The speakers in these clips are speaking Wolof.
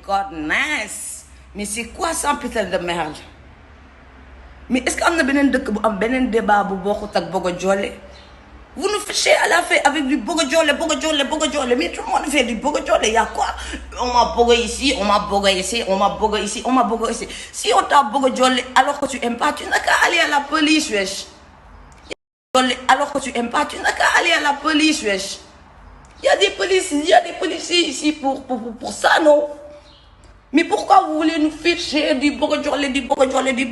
goodness. Mais c'est quoi ça, putain de merde? Mais est-ce qu'il y a un débat pour Bogo Jolé? Vous nous fichez à la fin avec du Bogo Jolé. Mais tout le monde fait du Bogo Jolé. Il y a quoi? On m'a bogo ici, on m'a bogo ici, on m'a bogo ici, on m'a bogo ici. Si on t'a Bogo Jolé alors que tu aimes pas, tu n'as qu'à aller à la police, wesh. Alors que tu aimes pas, tu n'as qu'à aller à la police, wesh. Il y a des policiers ici pour ça, non? Mais pourquoi vous voulez nous ficher du Bogo Jolé du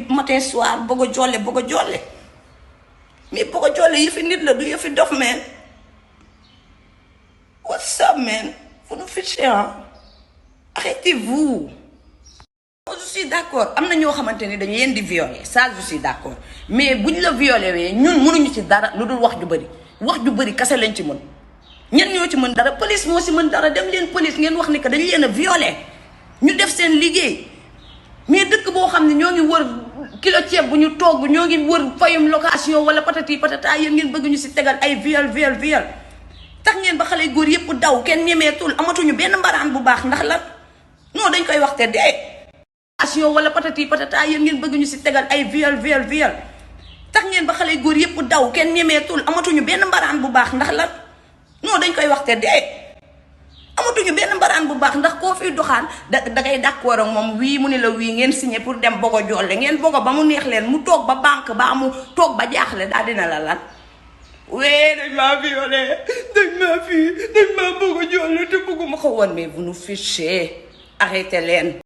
matin soir, Bogo Jolé? Mais Bogo Jolé, il finit le il fait dof, man. What's up, man? Vous nous fichez, hein? Arrêtez-vous. Je suis d'accord. Amna ñoo xamanteni dañ leen di violer, ça je suis d'accord. Mais buñ la violer wé ñun mënuñu ci dara lu dul wax ju bari kasse lañ ci mën. Ñen ñoo ci mën dara, police moo ci mën dara, dem leen police ngeen wax ni que dañ leen a violer. Ñu def seen liggéey. Mais dëkk boo xam ne ñoo ngi wër kilo ceeb bu ñu togg, ñoo ngi wër fayum location wala patati patata, yéen ngeen bëgg ñu ci tegal ay viol. Tax ngeen ba xale góor yépp daw kenn ñemeetul, amatuñu benn mbaraan bu baax ndax la non dañ koy waxte dee. Wala patati patata, yéen ngeen bëgg ñu ci tegal ay viol. Tax ngeen ba xale góor yépp daw kenn ñemeetul, amatuñu benn mbaraan bu baax ndax la non dañ koy waxte dee. Amatuñu benn mbaraan bu baax ndax koo fi doxaan da ngay d'accord ak moom wii mu ne la wii ngeen signé pour dem Bogo Jolé ngeen bogo ba mu neex leen mu toog ba banque ba mu toog ba jaaxle daal dina la lan wee dañ maa violé dañ maa Bogo Jolé te bëgguma ko woon mais vous nous fichez arrêtez leen